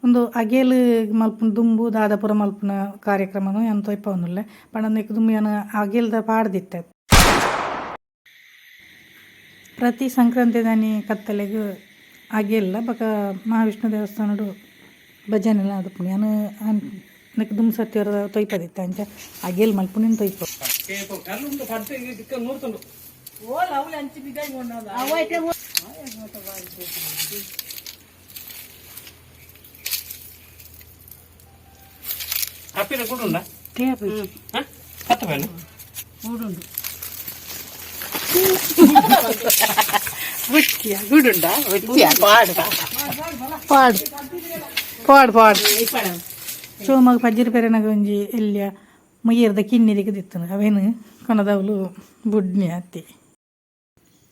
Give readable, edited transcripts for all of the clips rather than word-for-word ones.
ಉಂದು ಅಗೇಲ್ ಮಲ್ಪುನ ದುಂಬು ದಾದಪುರ ಮಲ್ಪುನ ಕಾರ್ಯಕ್ರಮನು ಯಾನ್ ತೋಯ್ಪವೊಂದುಲ್ಲೆ ಪಂಡ ನೆಕ್ ದುಂಬು ಯಾನ್ ಅಗೇಲ್ದ ಪಾಡ್ದಿತ್ತೆ. ಪ್ರತಿ ಸಂಕ್ರಾಂತಿದಾನಿ ಕತ್ತಲೆಗ್ ಅಗೇಲ್ಲ ಬೊಕ ಮಹಾವಿಷ್ಣು ದೇವಸ್ಥಾನಡ್ ಭಜನೆಲ ಆದುಪ್ಪುಂಡು. ಯಾನ್ ನೆಕ್ ದುಂಬು ಸತ್ಯರ ತೊಯ್ಪದಿತ್ತೆ ಅಂಚ ಅಗೇಲ್ ಮಲ್ಪುನೆನ್ ತೊಯ್ಪ. ಪಾಡ್ ಪಾಡ್ ಪಾಡ್ ಸೋಮಗ್ ಪಜ್ಜಿರ ಪೆರೆನಗ ಒಂಜಿ ಎಲ್ಯ ಮುಯ್ಯರ್ದ ಕಿನ್ನಿದಿಗೆ ದಿತ್ತನು ಅವೇನು ಕೊನದವಲು ಬುಡ್ನಿ ಅತ್ತಿ.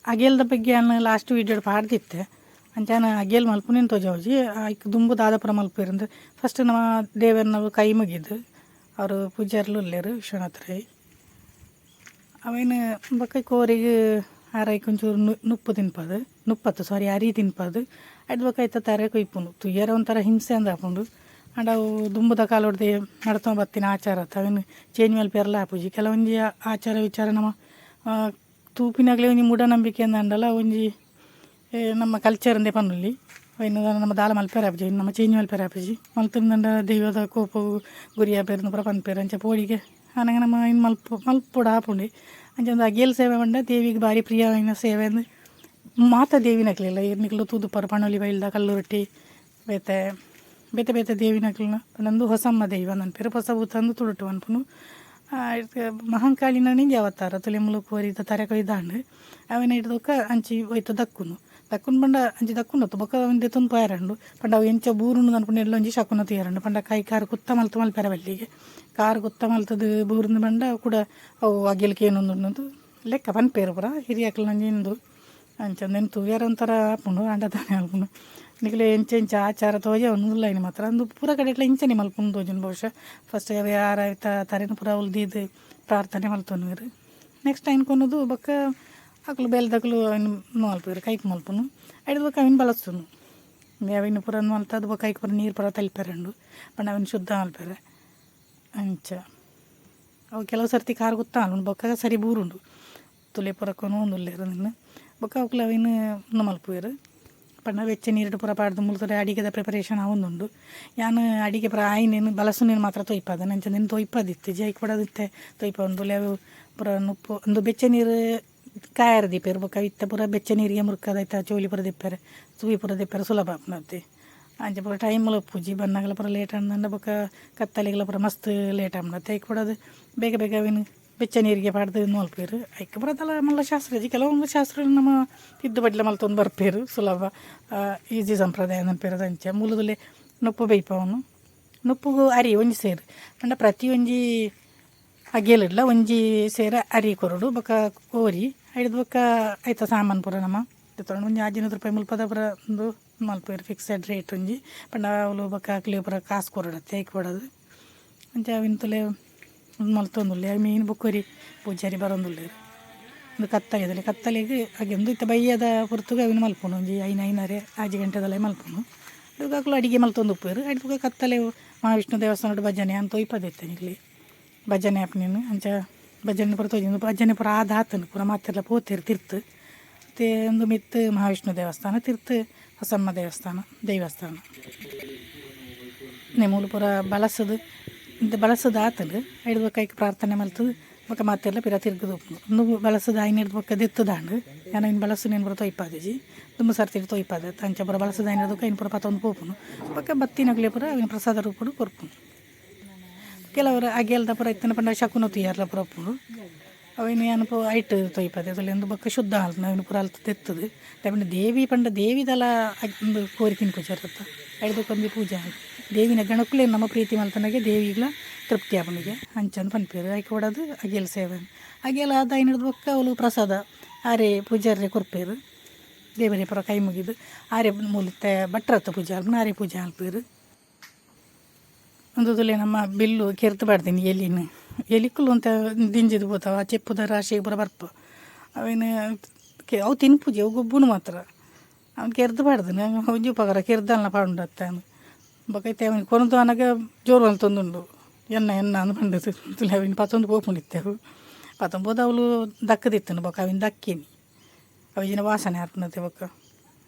ಅಗೇಲ್ದ ಬಗ್ಗೆ ಯಾನ್ ಲಾಸ್ಟ್ ವೀಡಿಯೋಡ್ ಪಾಡ್ದಿತ್ತೆ. ಅಂಚಾನ ಅಗೇಲ್ ಮಲ್ಪುನೆನ್ ತೋಜಾವುಜಿ. ಐಕ್ ದುಂಬು ದಾದಪುರ ಮಲ್ಪುವೆರ್ ಫಸ್ಟ್ ನಮ್ಮ ದೇವೆರ್ನ ಕೈ ಮುಗಿದು ಅವರು ಪೂಜಾರ್ಲು ಉಲ್ಲೆರ್ ವಿಶ್ವನಾಥ ರೈ. ಅವೇನು ಬೊಕ ಕೋರಿಗ್ ಆರೈಕ್ ಒಂಚೂರು ನುಪ್ಪು ತಿನ್ಪದು, ನುಪ್ಪತ್ತು ಸಾರಿ ಅರಿ ತಿನ್ಪದು. ಐಟ್ ಬೊಕ ಐತ ತರೆ ಕೊಯ್ಪುಂಡು. ತೂಯರೆ ಒಂಥರ ಹಿಂಸೆ ಅಂದ್ ಆಪುಂಡು. ಆಂಡ ಅವು ದುಂಬುದ ಕಾಲೊಡ್ದು ನಡತೊಂದು ಬತ್ತಿನ ಆಚಾರ ಅವೇನು ಚೇಂಜ್ ಮಲ್ಪೆರೆಲ ಆಪುಜಿ. ಕೆಲವೊಂಜಿ ಆಚಾರ ವಿಚಾರ ನಮ ತೂಪಿನಗಲೇ ಒಂಜಿ ಮೂಢನಂಬಿಕೆ ಅಂದಾಂಡಲ ಒಂಜಿ ನಮ್ಮ ಕಲ್ಚರ್ ಅಂದೇ ಪನೊಲಿ. ಅವೆನ್ ನಮ್ಮ ದಾಲ ಮಲ್ಪೆರೆ ಆಪುಜಿ, ನಮ್ಮ ಚೇಂಜ್ ಮಲ್ಪೆರೆ ಆಪುಜಿ. ಮಲ್ತುಂಡ ದೈವದ ಕೋಪ ಗುರಿ ಆಪೆರ್ ಪೂರ ಪನ್ಪೆರ್. ಅಂಚ ಪೋಡಿಗೆ ಆನಗ ನಮ್ಮ ಇನ್ ಮಲ್ಪ ಮಲ್ಪೊಡು ಆಪುಂಡು. ಅಂಚ ಒಂದು ಅಗೇಲ್ ಸೇವೆ ಪಂಡ ದೇವಿಗೆ ಭಾರಿ ಪ್ರಿಯವಾಯಿನ ಸೇವೆ ಅಂದ್ ಮಾತ ದೇವಿನಕ್ಲೆಲ ನಿಕುಲು ತೂದುಪ್ಪರ್. ಪಣೋಲಿ ಬೈಲ್ದ ಕಲ್ಲುರ್ಟಿ ಬೇತೆ ಬೇತೆ ಬೇತೆ ದೇವಿನಕ್ಲೆನ ಪಂಡ ಹೊಸಮ್ಮ ದೈವ ಪನ್ಪೆರ್, ಹೊಸ ಭೂತ ತುಳುಟು ಪನ್ಪುನು. ಮಹಾಂಕಾಳಿನ ನಿಂಜಿ ಅವತಾರ ತುಲೆ ಮುಲು ಕೋರಿದ ತರೆ ಕೊಯ್ದಾಂಡ್ ಅವೆನ್ ಐಟ್ ಬೊಕ್ಕ ಅಂಚಿ ಒಯ್ತ ದಕ್ಕುನು ದಕ್ಕುನು ಪಂಡ ಅಂಚಿ ದಕ್ಕುನು ಬೊಕ್ಕ ಅವೆನ್ ದೆತ್ತೊಂದು ಪೋಯೆರಂಡು. ಪಂಡ ಅವು ಎಂಚ ಬೂರುಂಡು ಪನ್ಪುನ ಎಲ್ಲೊಂಜಿ ಶಕುನ ತೂಯೆರಂಡು. ಪಂಡ ಕೈ ಕಾರ್ ಕುತ್ತ ಮಲ್ತ್ ಮಲ್ಪೆರೆ ಬಲ್ಲಿಗೆ ಕಾರ್ ಕುತ್ತ ಮಲ್ತದು ಬೂರುಂದು ಪಂಡ ಕುಡ ಅವು ಅಗೆಲ್ ಕೇನೊಂದುಂಡು ಲೆಕ್ಕ ಪನ್ಪೆರ್ ಪೂರ ಹಿರಿಯಕ್ಲ್ನ ಇಂದು. ಅಂಚ ಉಂದೆನ್ ತೂಯೆರೆ ಒಂಥರ ಆಪುಂಡು. ಆಂಡ ದಾನೆ ಮಲ್ಪುನು, ನಿಕುಲು ಎಂಚ ಎಂಚ ಆಚಾರ ತೋಜಾವುಂಡು ಉಲ್ಲೈನ ಮಾತ್ರ. ಉಂದು ಪೂರ ಕಡೆಟ್ಲ ಇಂಚನೆ ಮಲ್ಪುಂಡು ತೋಜುಂಡು. ಬಹುಶಃ ಫಸ್ಟ್ ಅವು ಯಾರ ತರೆನ್ ಪೂರ ಅವ್ಲು ದೀದ್ ಪ್ರಾರ್ಥನೆ ಮಲ್ತೊನುವೆರ್. ನೆಕ್ಸ್ಟ್ ಐನ್ ಕೊನೊದು ಬೊಕ್ಕ ಅಕುಲು ಬೇಲೆದಕುಲು ಐನ್ ಮಲ್ಪುವೆರ್, ಕೈಪ್ ಮಲ್ಪುನು. ಐಡ್ದ್ ಬೊಕ್ಕ ಅವೆನ್ ಬಳಸುನು. ಅವೆನ್ ಪೂರ ಮಲ್ತದ್ ಬೊಕ್ಕ ಐಕ್ ಪೂರ ನೀರು ಪೂರ ತಲ್ಪೆರೆ ಉಂಡು ಪಂಡ ಅವೆನ್ ಶುದ್ಧ ಮಲ್ಪೆರೆ. ಅಂಚ ಅವು ಕೆಲವು ಸರ್ತಿ ಕಾರ್ ಗುತ್ತಾಂಡ್ ಬೊಕ್ಕ ಸರಿ ಬೂರುಂಡು. ತುಲೆ ಪೂರ ಕೊನೊವೊಂದುಲ್ಲೆರ್ ಉಂದೆನ್. ಬೊಕ್ಕ ಅಕುಲು ಅವೆನ್ ಉಂದು ಮಲ್ಪುವೆರ್ ಪಂಡ ಬೆಚ್ಚ ನೀರ್ಡ್ ಪೂರ ಪಾಡ್ದ್ ಮುಲ್ತದ ಅಡಿಗೆದ ಪ್ರಿಪರೇಷನ್ ಆವೊಂದುಂಡು. ಯಾನ್ ಅಡಿಗೆ ಪೂರ ಆಯಿನೆನ್ ಬಲಸುನೆನ್ ಮಾತ್ರ ತೊಯ್ಪಾದೆನ್. ಅಂಚ ನೆನ್ ತೊಯ್ಪಾದಿತ್ತಿಜಿ. ಐಕ್ ಪೂರ ತೊಯ್ಪಾವೊಂದುಲ್ಲೆ. ಅವು ಪೂರ ನುಪ್ಪು ಉಂದು ಬೆಚ್ಚ ನೀರು ಕಾಯೆರೆ ದೀಪೆರ್. ಬೊಕ್ಕ ಇತ್ತೆ ಪೂರ ಬೆಚ್ಚ ನೀರಿಗೆ ಮುರ್ಕದ ಐತ ಚೋಲಿ ಪೂರ ದೆಪ್ಪೆರೆ ಸುಯಿ ಪೂರ ದೆಪ್ಪೆರೆ ಸುಲಭ ಆಪುಂಡು. ಅಂಚ ಪೂರ ಟೈಮ್ಲ ಉಪ್ಪುಜಿ. ಬನ್ನಗಲ ಪೂರ ಲೇಟ್ ಆಂಡ ಬೊಕ್ಕ ಕತ್ತಲೆಗ್ಲ ಪೂರ ಮಸ್ತ್ ಲೇಟ್ ಆಪುಂಡು. ಐಕ್ ಪೂರ ಬೇಗ ಬೇಗ ಅವೆನ್ ಬೆಚ್ಚ ನೀರಿಗೆ ಪಾಡ್ದು ಮಲ್ಪುವೆರ್. ಐಕ್ ಪೂರ ದಾಲ ಮಲ್ಲ ಶಾಸ್ತ್ರ ಇಜ್ಜಿ. ಕೆಲವೊಂದು ಶಾಸ್ತ್ರ ನಮ್ಮ ತಿದ್ದು ಬಡ್ಲೆ ಮಲ್ತೊಂದು ಬರ್ಪೆರ್. ಸುಲಭ ಈಸಿ ಸಂಪ್ರದಾಯ ಪನ್ಪೆರ್ ಅಂಚ. ಮೂಲದಲ್ಲಿ ನುಪ್ಪು ಬೇಯ್ಪವನು, ನುಪ್ಪುಗು ಅರಿ ಒಂಜಿ ಸೇರು ಪಂಡ ಪ್ರತಿಯೊಂಜಿ ಅಗೇಲಿಡ್ಲ ಒಂಜಿ ಸೇರ ಅರಿ ಕೊರೊಡು. ಬೊಕ್ಕ ಕೋರಿ ಐಡ್ದ್ ಬೊಕ್ಕ ಐತ ಸಾಮಾನು ಪೂರ ನಮ ದೆತ್ತೊಂಡು ಒಂಜಿ 500 ರೂಪಾಯಿ ಮುಲ್ಪದ ಪೂರ ಉಂದು ಮಲ್ಪುವೆರ್. ಫಿಕ್ಸೆಡ್ ರೇಟ್ ಒಂಜಿ ಪಂಡ ಅವ್ಲು ಬೊಕ್ಕ ಅಕ್ಲೆಗ್ ಪೂರ ಕಾಸು ಕೊರೊಡತ್ತೆ ಐಕ್ ಬೋಡಾದ್. ಅಂಚ ಅವೆನ್ ತೂಲೆ ಮಲ್ತೊಂದುಲ್ಲೆ. ಮೈನ್ ಬೊಕ್ಕೊರಿ ಪೂಜಾರಿ ಬರೊಂದುಲ್ಲೆರ್. ಉಂದು ಕತ್ತಲೆದಲೆ ಕತ್ತಲೆಗ್ ಅಗೆ ಉಂದು ಇತ್ತೆ ಬಯ್ಯದ ಪೊರ್ತುಗು ಅವೆನ್ ಮಲ್ಪುನು. ಒಂಜಿ ಐನ್ ಐನರೆ 6 ಗಂಟೆದಲೆ ಮಲ್ಪುನು. ಬೊಕ್ಕ ಅಕುಲು ಅಡಿಗೆ ಮಲ್ತೊಂದು ಉಪ್ಪುವೆರ್. ಐಟ್ ಬೊಕ್ಕ ಕತ್ತಲೆ ಮಹಾವಿಷ್ಣು ದೇವಸ್ಥಾನಡ್ ಭಜನೆ ಯಾನ್ ತೊಯ್ಪದಿತ್ತೆ ನಿಕ್ಲೆ ಭಜನೆ ಆಪುನೆನ್. ಅಂಚ ಭಜನೆ ಪೂರ ತೋಜುಂಡು. ಭಜನೆ ಪೂರ ಆದ್ ಆತುಂಡು ಪೂರ ಮಾತೆರ್ಲ ಪೋತೆರ್ ತಿರ್ತ್. ಇತ್ತೆ ಉಂದು ಮಿತ್ತ್ ಮಹಾವಿಷ್ಣು ದೇವಸ್ಥಾನ, ತಿರ್ತ್ ಹೊಸಮ್ಮ ದೇವಸ್ಥಾನ ದೇವಸ್ಥಾನ. ಮೂಲು ಪೂರ ಬಲಸುದು ಇಂದ್ ಬಳಸದ್ ಆತುಂಡು. ಐಡ್ದ್ ಬೊಕ್ಕ ಐಕ್ ಪ್ರಾರ್ಥನೆ ಮಲ್ತುದು ಬೊಕ್ಕ ಮಾತೆರ್ಲ ಪಿರ ತಿರ್ಗುದು ಉಪ್ಪುಂಡು. ಉಂದು ಬಳಸದ್ ಆಯಿನೆಡ್ದ್ ಬೊಕ್ಕ ದೆತ್ತುದಾಂಡ್. ಯಾನ್ ಐನ್ ಬಳಸುನೆನ್ ಪೂರ ತೊಯ್ಪಾದಿಜಿ. ದುಂಬು ಸರ್ತಿಡ್ ತೊಯ್ಪಾದೆ. ಅಂಚ ಪೂರ ಬಳಸದ್ ಆಯಿನೆಡ್ದ್ ಬೊಕ್ಕ ಐನ್ ಪೂರ ಪತೊಂದು ಪೋಪುಂಡು. ಬೊಕ್ಕ ಬತ್ತಿನಕ್ಲೆ ಪೂರ ಐನ್ ಪ್ರಸಾದ ರೂಪೊಡು ಕೊರ್ಪುಂಡು. ಕೆಲವರು ಅಗೆಲ್ದ ಪೂರ ಇತ್ತಿನ ಪಂಡ ಶಕುನ ತೂಯರ್ಲ ಪೂರ ಉಪ್ಪುಂಡು. ಅವೆನ್ ಯಾನ್ ಪೋ ಐಟ್ ತೊಯ್ಪದೆ ತುಲೆ ಬೊಕ್ಕ ಶುದ್ಧ ಮಲ್ಪುನು ಅವೆನ್ ಪೂರ ಅಲ್ತ್ ದೆತ್ತುದು. ದಾಯೆ ದೇವಿ ಪಂಡ ದೇವಿದಲ ಉಂದು ಕೋರಿ ತಿನ್ಪುಜೆರ್ ಅತ್ತ. ಐಡ್ದ್ ಬೊಕ್ಕ ಒಂಜಿ ಪೂಜೆ ದೇವಿನ ಗಣಕುಲೆನ್ ನಮ್ಮ ಪ್ರೀತಿ ಮಲ್ತನಗೆ ದೇವಿಗ್ಲ ತೃಪ್ತಿ ಆಪುಂಡಿಗೆ ಅಂಚಂದ್ ಪನ್ಪೆರ್. ಐಕ್ ಬೋಡಾದ್ ಅಗೆಲ್ ಸೇವೆ ಅಗೆಲ್ ಆದ್ ಐನೆಡ್ದ್ ಬೊಕ್ಕ ಅವ್ಲು ಪ್ರಸಾದ ಆರೇ ಪೂಜಾರ್ರೆ ಕೊರ್ಪೆರ್. ದೇವೆರೆ ಪೂರ ಕೈ ಮುಗಿದು ಆರೇ ಮೂಲು ಭಟ್ರತ್ತ ಪೂಜೆ ಮಲ್ಪುನ ಆರೇ ಪೂಜೆ ಮಲ್ಪುವೆರ್. ಉಂದು ತೂಲೆ ನಮ್ಮ ಬಿಲ್ಲು ಕೆರ್ತ್ ಪಾಡ್ದಿನಿ ಎಲಿನ್. ಎಲಿಕುಲು ಒಂತೆ ದಿಂಜಿದ್ ಪೋತಾವ ಚೆಪ್ಪುದ ರಾಶಿ ಪೂರ ಬರ್ಪ. ಅವೆನ್ ಅವು ತಿನ್ಪುಜಿ, ಅವು ಗೊಬ್ಬುನು ಮಾತ್ರ. ಅವ್ನು ಕೆರ್ದ್ ಪಾಡ್ದಿನಿ. ಒಂಜಿ ಉಪಕಾರ ಕೆರ್ದಲ್ನ ಪಾಡುಂಡತ್ತ. ಬೊಕ ಇತ್ತೆ ಅವೆನ್ ಕೊನೊದು ಆನಗ ಜೋರು ಮಲ್ತೊಂದುಂಡು ಎನ್ನ ಎನ್ನ ಅಂದ್ ಪಂಡುದು ತೂಲೆ ಅವೆನ್ ಪತೊಂದು ಪೋಪುಂಡು ಇತ್ತೆ ಅವು ಪತೊಂದು ಪೋದು ಅವ್ಲು ದಕ್ಕದಿತ್ತುಂಡು ಬೊಕ ಅವೆನ್ ದಕ್ಕಿನಿ ಅವು ಇಜಿಂಡ ವಾಸನೆ ಆಪುಂಡತೆ ಬೊಕ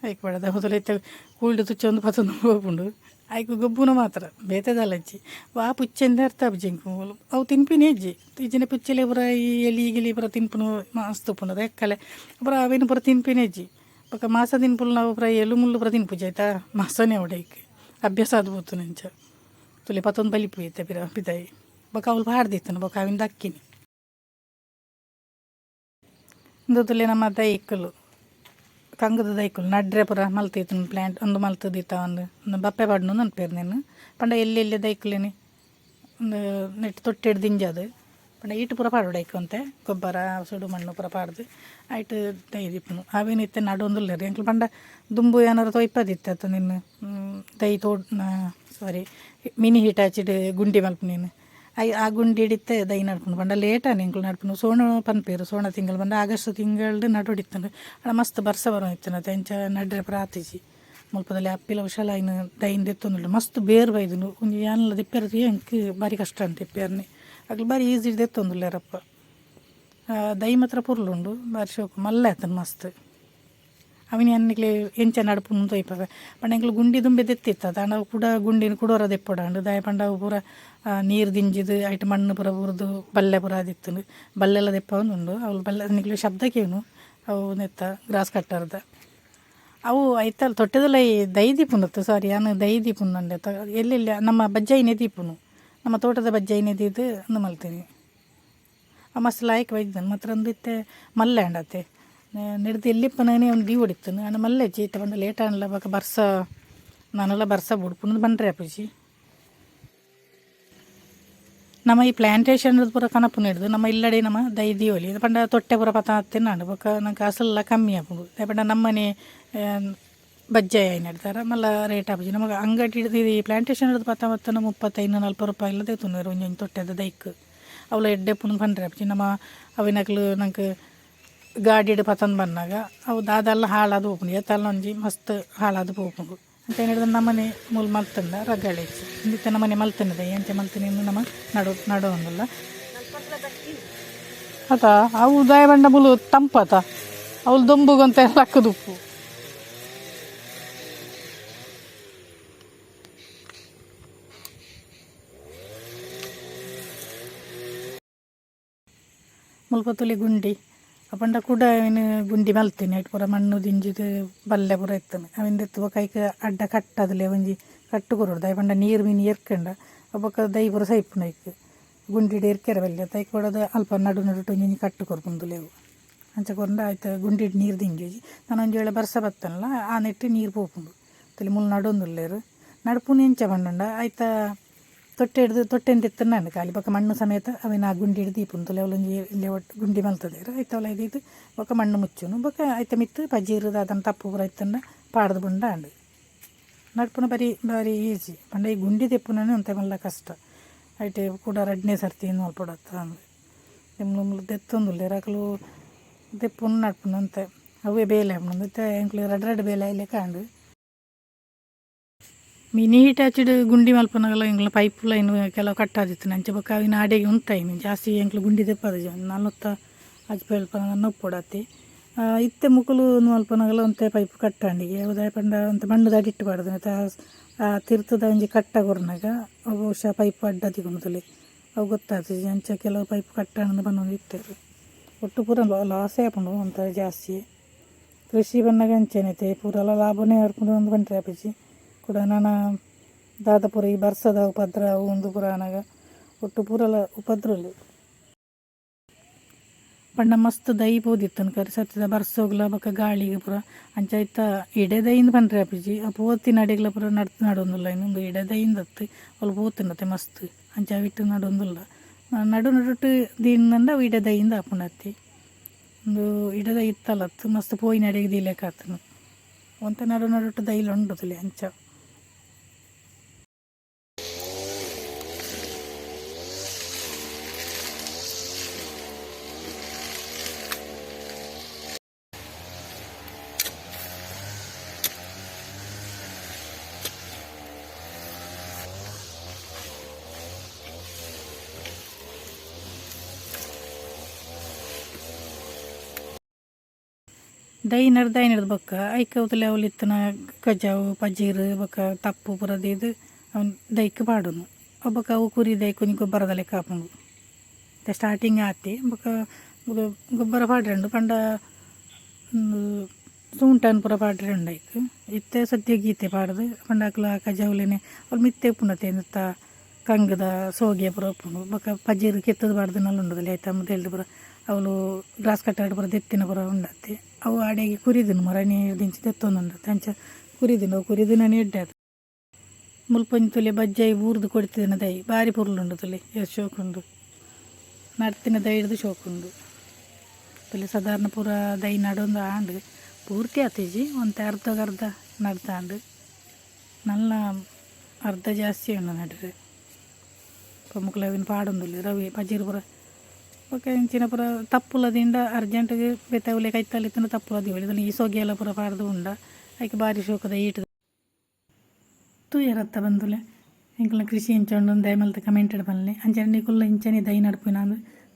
ಐಕ್ ಬೋಡಾದ್ ತೂಲೆ ಇತ್ತೆ ಕೂಲ್ಡ್ ತುಚ್ಚೊಂದು ಪತೊಂದು ಪೋಪುಂಡು ಐಕ್ ಗೊಬ್ಬುನ ಮಾತ್ರ ಬೇತೆ ದಾಲ ಇಜ್ಜಿ ವಾ ಪುಚ್ಚೆಂದ್ ಅರ್ಥ ಆಪುಜಿ ಎಂಕ್ ಮೂಲು ಅವು ತಿನ್ಪಿನ ಇಜ್ಜಿ ಇಜ್ಜಿಂಡ ಪುಚ್ಚೆಲೆ ಪೂರ ಈ ಎಲಿ ಗಿಲಿ ಪೂರ ತಿನ್ಪುನು ಮಸ್ತ್ ಉಪ್ಪುಂಡು ಎಕ್ಕಲೆ ಪೂರ ಅವೆನ್ ಪೂರ ತಿನ್ಪಿನ ಇಜ್ಜಿ ಬೊಕ ಮಾಸ ತಿನ್ಪುನ ಪೂರ ಎಲು ಮುಳ್ಳು ಪೂರ ತಿನ್ಪುಜಿ ಐತ ಮಾಸನೇ ಆವಡ್ ಐಕ್ ಅಭ್ಯಾಸ ಆದ್ ಪೋತುಂಡು ಅಂಚ ತೂಲೆ ಪತೊಂದು ಬಲಿಪುವೆ ಇತ್ತೆ ಪಿರ ಪಿದಾಯಿ ಬೊಕ ಅವ್ಲು ಪಾಡ್ದಿತ್ತುಂಡು ಬೊಕ ಅವೆನ್ ದಕ್ಕಿನಿ ಉಂದು ತೂಲೆ ನಮ್ಮ ದೈಕುಲು ಕಂಗದ ದೈಕುಲು ನಡ್ರೆ ಪೂರ ಮಲ್ತಿತ್ತುಂಡು ಪ್ಲ್ಯಾಂಟ್ ಉಂದು ಮಲ್ತುದಿತ್ತ ಉಂದು ಉಂದು ಬಪ್ಪೆ ಪಾಡ್ನು ಪನ್ಪೆರ್ ನೆನ್ ಪಂಡ ಎಲ್ಯ ಎಲ್ಯ ದೈಕುಲೆನ್ ಉಂದು ನೆಟ್ಟ್ ತೊಟ್ಟೆಡ್ ದಿಂಜಾದ್ ಪಂಡ ಈಟ್ ಪೂರ ಪಾಡೊಡು ಐಕ್ ಒಂತೆ ಗೊಬ್ಬರ ಸುಡು ಮಣ್ಣು ಪೂರ ಪಾಡ್ದ್ ಐಟ್ ದೈ ದೀಪುನು ಅವೆನ್ ಇತ್ತೆ ನಡೊಂದುಲ್ಲೆರ್ ಎಂಕುಲು ಪಂಡ ದುಂಬು ಏನಾರ ತೊಯ್ಪದಿತ್ತೆ ಅತ್ತ ನೆನ್ ದೈ ತೋಡ್ ಸಾರಿ ಮಿನಿ ಹಿಟಾಚಿಡ್ ಗುಂಡಿ ಮಲ್ಪುನೆನ್ I ಆ ಗುಂಡಿಡ್ ಇತ್ತೆ ದೈ ನಡ್ಪುನು ಪಂಡ ಲೇಟ್ ಆಂಡ್ ಎಂಕುಲು ನಡ್ಪುನು ಸೋಣ ಪನ್ಪೆರ್ ಸೋಣ ತಿಂಗಳು ಪಂಡ ಆಗಸ್ಟ್ ತಿಂಗಳ್ಡ್ ನಡೊಡಿತ್ತುಂಡು ಆಂಡ ಮಸ್ತ್ ಬರ್ಸ ಬರೊಂದಿತ್ತುಂಡು ಅತೆ ಅಂಚ ನಡ್ರೆ ಪೂರ ಆತಿಜಿ ಮುಲ್ಪದ ಅಪ್ಪಿಲ ಹುಷಾಲಾಯಿನ ದೈನ್ ದೆತ್ತೊಂದುಲ್ಲೆರ್ ಮಸ್ತ್ ಬೇರ್ ಬೈದುಂಡು ಒಂಜಿ ಯಾನ್ಲ ದೆಪ್ಪಿಯರೆ ತೂಯ ಎಂಕ್ ಬಾರಿ ಕಷ್ಟ ಉಂಡು ದೆಪ್ಪಿಯರ್ನೆ ಅಕುಲು ಬಾರಿ ಈಸಿ ದೆತ್ತೊಂದುಲ್ಲೆರಪ್ಪ ದೈ ಮಾತ್ರ ಪೊರ್ಲುಂಡು ಬಾರಿ ಶೋಕು ಮಲ್ಲೆ ಆತುಂಡು ಮಸ್ತ್ ಅವಿನಿ ಯಾನ್ ಎಂಚ ನಡ್ಪುನು ತೋಯಿಪವೆ ಪಂಡ ಎಂಕುಲು ಗುಂಡಿ ದುಂಬೆ ದೆತ್ತಿತ್ತ ಆಂಡ ಅವು ಕುಡ ಗುಂಡಿನ್ ಕುಡೊರ ದೆಪ್ಪೊಡಾಂಡ್ ದಾಯೆ ಪಂಡ ಅವು ಪೂರ ನೀರು ದಿಂಜಿದ್ ಐಟ್ ಮಣ್ಣು ಪೂರ ಬೂರ್ದು ಬಲ್ಲೆ ಪೂರ ಆದಿತ್ತುಂಡು ಬಲ್ಲೆಲ ದೆಪ್ಪವೊಂದುಂಡು ಅವ್ಲು ಬಲ್ಲೆ ನಿಕುಲು ಶಬ್ದ ಕೇನು ಅವು ನೆತ್ತ ಗ್ರಾಸ್ ಕಟ್ಟರ್ದ ಅವು ಐತಲ್ ತೊಟ್ಟೆದೊಲಯಿ ದೈ ದೀಪುಂಡತ್ತ ಸಾರಿ ಯಾನ್ ದೈ ದೀಪುಂಡು ಎಲ್ಲೆಲ್ಲ ನಮ್ಮ ಬಜ್ಜೈನೆ ದೀಪುನು ನಮ್ಮ ತೋಟದ ಬಜ್ಜೈನೆ ದೀದ್ ಉಂದು ಮಲ್ತಿನಿ ಆ ಮಸ್ತ್ ಲಾಯ್ಕ್ ಬೈದಿತ್ತುಂಡು ಮಾತ್ರ ಉಂದು ಇತ್ತೆ ಮಲ್ಲೆ ಆಂಡ್ ಅತೆ ನೆಡ್ದ್ ಎಲ್ಲಿಪ್ಪುನಗನೆ ಒಂಜಿ ದೀವೊಡಿತ್ತುಂಡು ಆಂಡ ಮಲ್ಲೆ ಇಜ್ಜಿ ಇತ್ತೆ ಪಂಡ ಲೇಟ್ ಆಂಡಲ ಬೊಕ ಬರ್ಸ ನನಲ ಬರ್ಸ ಬುಡ್ಪುಂಡು ಪಂಡ್ರೆ ಆಪುಜಿ. ನಮ ಈ ಪ್ಲಾಂಟೇಶನ್ ಪೂರ ಕನಪುನೆಡ್ದ್ ನಮ್ಮ ಇಲ್ಲಡೆ ನಮ ದೈ ದೀವೊಲಿ ಪಂಡ ತೊಟ್ಟೆ ಪೂರ ಪತೊಂದಿತ್ತಿನಾಂಡ್ ಬೊಕ ನಂಕ್ ಅಸಲ್ಲ ಕಮ್ಮಿ ಆಪುಂಡು ದಾಯೆ ಪಂಡ ನಮ್ಮನೆ ಬಜ್ಜೈ ಆಯಿನೆಡ್ದಾರ ಮಲ್ಲ ರೇಟ್ ಆಪುಜಿ ನಮಕ್ ಅಂಗಡಿಡ್ ಈ ಪ್ಲಾಂಟೇಶನ್ ಡ್ದ್ ಪತ್ತೊಂದು 35 40 ರೂಪಾಯಿಲ ದೆತ್ತೊನುವೆರ್ ಒಂಜೊಂಜಿ ತೊಟ್ಟೆದ ದೈಕ್ ಅವ್ಲ ಎಡ್ಡೆ ಉಪ್ಪುಂಡು ಪಂಡ್ರೆ ಆಪುಜಿ ನಮ ಅವೆನಕ್ಲು ನಂಕ್ ಗಾಡಿಡ್ ಪತೊಂದು ಬನ್ನಗ ಅವು ದಾದಲ್ಲ ಹಾಳಾದ್ ಪೋಪುಂಡು ಏತಲ ಒಂಜಿ ಮಸ್ತ್ ಹಾಳಾದ್ ಪೋಪುಂಡು ಅಂಚ ನಮನೆ ಮೂಲು ಮಲ್ತುಂಡ ರಗಳೆ ಇಜ್ಜಿ ಉಂದು ಇತ್ತೆ ನಮನೆ ಮಲ್ತಿನ ದೈ ಅಂಚ ಮಲ್ತಿನ ನಮ ನಡು ನಡೊಂದುಲ್ಲ ಅತ ಅವು ದಾಯೆ ಪಂಡ ಮೂಲು ತಂಪತ ಅವ್ಲು ದೊಂಬುಗು ಒಂತೆ ಲಕ್ಕುದುಪ್ಪು. ಮುಲ್ಪ ತೂಲೆ ಗುಂಡಿ ಅಪಂಡ ಕುಡ ಐನ್ ಗುಂಡಿ ಮಲ್ತಿನಿ ಐಟ್ ಪೂರ ಮಣ್ಣು ದಿಂಜಿದ್ ಬಲ್ಲೆ ಪೂರ ಇತ್ತುಂಡು ಅವೆನ್ ದೆತ್ತ್ ಬೊಕ ಐಕ್ ಅಡ್ಡ ಕಟ್ಟಾದ್ಲೆ ಒಂಜಿ ಕಟ್ಟು ಕೊರೊಡು ದಾಯೆ ಪಂಡ ನೀರು ಮೀನ್ ಎರ್ಕಂಡ ಬೊಕ ದೈ ಪೂರ ಸೈಪುಂಡು ಐಕ್ ಗುಂಡಿಡ್ ಎರ್ಕೆರೆ ಬಲ್ಲಿ ಅತ್ತ ಐಕ್ ಬೋಡಾದ್ ಅಲ್ಪ ನಡು ನಡುಟು ಒಂಜೊಂಜಿ ಕಟ್ಟು ಕೊರ್ಪುಂಡು ಅವು ಅಂಚ ಕೊರ್ಂಡ ಐತ ಗುಂಡಿಡ್ ನೀರು ದಿಂಜುಜಿ ನನ ಒಂಜಿ ವೇಳೆ ಬರ್ಸ ಬತ್ತುಂಡಲ ಆ ನೆಟ್ಟ್ ನೀರು ಪೋಪುಂಡು ತೂಲೆ ಮೂಲು ನಡೊಂದುಲ್ಲೆರ್ ನಡ್ಪುನಿ ಎಂಚ ಪಂಡಂಡ ಐತ ತೊಟ್ಟೆಡ್ದ್ ತೊಟ್ಟೆನ್ ದೆತ್ತುಂಡ ಖಾಲಿ ಬೊಕ ಮಣ್ಣು ಸಮೇತ ಅವೆನ್ ಆ ಗುಂಡಿಡ್ ದೀಪುನು ತೂಲೆ ಅವ್ಲೊಂಜಿ ಎಲ್ಯ ಗುಂಡಿ ಮಲ್ತುದೆರ್ ಐತ ಉಲಾಯಿ ದೀದ್ ಬೊಕ ಮಣ್ಣು ಮುಚ್ಚುನು ಬೊಕ ಐತ ಮಿತ್ತ್ ಪಜೀರ್ ದಾದನ ತಪ್ಪು ಪೂರ ಇತ್ತುಂಡ ಪಾಡ್ದ್ ಬುಂಡ ಆಂಡ್ ನಡ್ಪುನ ಬಾರಿ ಬಾರಿ ಈಜಿ ಪಂಡ ಈ ಗುಂಡಿ ದೆಪ್ಪುನನೆ ಒಂತೆ ಮಲ್ಲ ಕಷ್ಟ ಐಟ್ ಕುಡ ರಡ್ಡನೆ ಸರ್ತಿ ಮಲ್ಪೊಡತ್ತ ಅಂದ್ ಮೂಲು ದೆತ್ತೊಂದುಲ್ಲೆರ್ ಅಕುಲು ದೆಪ್ಪುನು ನಡ್ಪುನು ಒಂತೆ ಅವ್ವೆ ಬೇಲೆ ಆಪುಂಡು ಇತ್ತೆ ಎಂಕ್ಲೆಗ್ ರಡ್ಡ್ ರಡ್ಡ್ ಬೇಲೆ ಆಯಿಲೆಕ ಆಂಡ್. ಮಿನಿ ಹಿಟಾಚಿಡ್ ಗುಂಡಿ ಮಲ್ಪುನಗಲ ಎಂಕ್ಲ ಪೈಪ್ ಲೈನ್ ಕೆಲವು ಕಟ್ ಆದಿತ್ತುಂಡು ಅಂಚ ಬೊಕ ಅವಿನ ಅಡೆಗ್ ಉಂತಾಯಿನಿ ಜಾಸ್ತಿ ಎಂಕ್ಲು ಗುಂಡಿ ದೆಪ್ಪದಿಜಿ ನನೊತ್ತ ಅಜ್ಪೇಲ್ ಉಪ್ಪೊಡಾತೆ ಇತ್ತೆ ಮೊಕುಲು ಉಂದು ಮಲ್ಪುನಗಲ ಒಂತೆ ಪೈಪ್ ಕಟ್ ಆಂಡ್ ಅವು ದಾಯೆ ಪಂಡ ಒಂತೆ ಮಣ್ಣುದ ಅಡಿಟ್ ಪಾಡ್ದೆರ್ ಅತ ಆ ತಿರ್ತುದ ಒಂಜಿ ಕಟ್ಟ ಕೊರ್ನಗ ಅವು ಬಹುಶಃ ಪೈಪ್ ಅಡ್ಡ ತಿಕ್ಕುಂಡು ತೂಲೆ ಅವು ಗೊತ್ತಾತಿಜಿ ಅಂಚ ಕೆಲವು ಪೈಪ್ ಕಟ್ ಆಂಡ್ ಪನೊಂದು ಇತ್ತೆರ್ ಒಟ್ಟು ಪೂರ ಲಾಸೇ ಆಪುಂಡು ಒಂತೆ ಜಾಸ್ತಿ ಕೃಷಿ ಬನ್ನಗ ಅಂಚನೆ ಇತ್ತೆ ಪೂರಲ ಲಾಭನೇ ಬರ್ಪುಂಡು ಅಂದ್ ಪಂಡ್ರೆ ಆಪುಜಿ ಕುಡ ನನ ದಾದ ಪೂರ ಈ ಬರ್ಸದ ಉಪದ್ರ ಅವು ಉಂದು ಪೂರ ಆನಗ ಒಟ್ಟು ಪೂರಲ ಉಪದ್ರಲು ಪಂಡ ಮಸ್ತ್ ದೈ ಪೋದಿತ್ತುಂಡು ಕರಿ ಸರ್ತಿದ ಬರ್ಸೊಗ್ಲ ಬೊಕ ಗಾಳಿಗ್ ಪೂರ ಅಂಚ ಐತ ಇಡೆ ದೈಂದ್ ಪಂಡ್ರೆ ಆಪುಜಿ ಆ ಪೋತಿನ ಅಡೆಗ್ಲ ಪೂರ ನಡ್ತ್ ನಡೊಂದುಲ್ಲ ಉಂದು ಇಡೆ ದೈಂದ್ ಅತ್ತ್ ಅವ್ಲು ಪೋತುಂಡತೆ ಮಸ್ತ್ ಅಂಚ ಅವಿಟ್ ನಡೊಂದುಲ್ಲ ನಡು ನಡುಟ್ ದೀಂಡ ಅವು ಇಡೆ ದೈಂದ್ ಆಪುಂಡು ಅತೆ ಉಂದು ಇಡೆ ದೈ ಇತ್ತಲತ್ತ್ ಮಸ್ತ್ ಪೋಯಿನಡೆಗ್ ದೀಲೆಕ ಆತುಂಡು ಒಂತೆ ನಡು ನಡುಟ್ ದೈಲ ಉಂಡು ತೂಲೆ ಅಂಚ. ದೈ ನಡ್ದಾಯಿನೆಡ್ದ್ ಬೊಕ್ಕ ಐಕ್ ಅವ್ತುಲೆ ಅವ್ಲು ಇತ್ತಿನ ಕಜವು ಪಜಿರ್ ಬೊಕ ತಪ್ಪು ಪೂರ ದೀದ್ ಅವೆನ್ ದೈಕ್ ಪಾಡುನು ಅವ್ ಬೊಕ ಅವು ಕುರಿ ದೈಕ್ ಒಂಜಿ ಗೊಬ್ಬರದ ಲೆಕ ಆಪುಂಡು. ಇತ್ತೆ ಸ್ಟಾರ್ಟಿಂಗ್ ಆತೆ ಬೊಕ ಗೊಬ್ಬರ ಪಾಡ್ರೆ ಉಂಡು ಪಂಡ ಉಂದು ಸೂಂಟನ್ ಪೂರ ಪಾಡ್ರೆ ಉಂಡು ಐಕ್. ಇತ್ತೆ ಸದ್ಯಗ್ ಈತೆ ಪಾಡ್ದ್ ಪಂಡ ಅಕುಲು ಆ ಕಜವುಲೆನ್ ಅವು ಮಿತ್ತೆ ಉಪ್ಪುಂಡತೆ ನೆತ್ತ ಕಂಗ್ದ ಸೋಗೆ ಪೂರ ಉಪ್ಪುಂಡು ಬೊಕ ಪಜಿರ್ ಕೆತ್ತುದು ಪಾಡ್ದಿನಲ ಉಂಡು ಐತ ಮುದೆಲ್ಡ್ ಪೂರ ಅವ್ಲು ಗ್ರಾಸ್ ಕಟ್ಟರ್ ಪೂರ ದೆತ್ತಿನ ಪೂರ ಉಂಡತೆ ಅವು ಅಡೆಗ್ ಕುರಿದುಂಡು ಮಾರ್ರೆ ಆನಿರ್ದಿಂಚಿ ದೆತ್ತೊಂದುಂಡತೆ ಅಂಚ ಕುರಿದುಂಡು ಅವು ಕುರಿದಿನನೆ ಎಡ್ಡೆ ಆತು. ಮುಲ್ಪ ಒಂಜಿ ತೂಲೆ ಬಜ್ಜೈ ಬೂರ್ದು ಕೊಡಿತಿನ ದೈ ಬಾರಿ ಪೊರ್ಲುಂಡು ತೂಲೆ ಏತ್ ಶೋಕುಂಡು ನಡ್ತಿನ ದೈಡ್ದ್ ಶೋಕುಂಡು ತೂಲೆ ಸಾಧಾರಣ ಪೂರ ದೈ ನಡೊಂದು ಆಂಡ್ ಪೂರ್ತಿ ಆತಿಜಿ ಒಂತೆ ಅರ್ಧಗ್ ಅರ್ಧ ನಡ್ದಾಂಡ್ ನಲ್ಲ ಅರ್ಧ ಜಾಸ್ತಿ ಉಂಡು ನಡರೆ. ಮೊಕುಲು ಅವೆನ್ ಪಾಡೊಂದುಲ್ಲೆರ್ ಅವ್ವೆ ಪಜಿರ್ ಪೂರ ಬೊಕ ಇಂಚಿನ ಪೂರ ತಪ್ಪುಲ ದೀಂಡ ಅರ್ಜೆಂಟ್ ಗ್ ಬೇತೆ ಅವ್ಲೆ ಕೈತಲ್ ಇತ್ತ್ಂಡ ತಪ್ಪುಲ ದೀವೊಲಿ ಈ ಸೊಗೆಲ ಪೂರ ಪಾಡ್ದ್ ಉಂಡ ಐಕ್ ಬಾರಿ ಶೋಕುದ ಈಟ್ ತೂಯರತ್ತ ಬಂಧುಲೆ ಎಂಕಲ್ನ ಕೃಷಿ ಎಂಚ ಉಂಡು ದಯಮಲ್ತ್ ಕಮೆಂಟ್ ಡ್ ಪನ್ಲೆ ಅಂಚನೆ ನಿಕುಲ್ಲ ಇಂಚನೆ ದೈ ನಡ್ಪುನ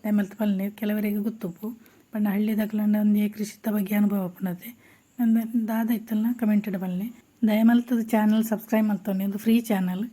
ದಯಮಲ್ತ್ ಪನ್ಲೆ ಕೆಲವರೆಗ್ ಗೊತ್ತುಪ್ಪು ಪಂಡ ಹಳ್ಳಿದಕ್ಲೆನ ಒಂಜಿ ಕೃಷಿತ ಬಗ್ಗೆ ಅನುಭವ ಉಪ್ಪುಂಡತೆ ದಾದ ಇತ್ತುಂಡಲ ಕಮೆಂಟ್ ಡ್ ಪನ್ಲೆ ದಯಮಲ್ತ್ ಚಾನಲ್ ಸಬ್ಸ್ಕ್ರೈಬ್ ಮಲ್ತೊನ್ಲೆ ಉಂದು ಫ್ರೀ ಚಾನಲ್.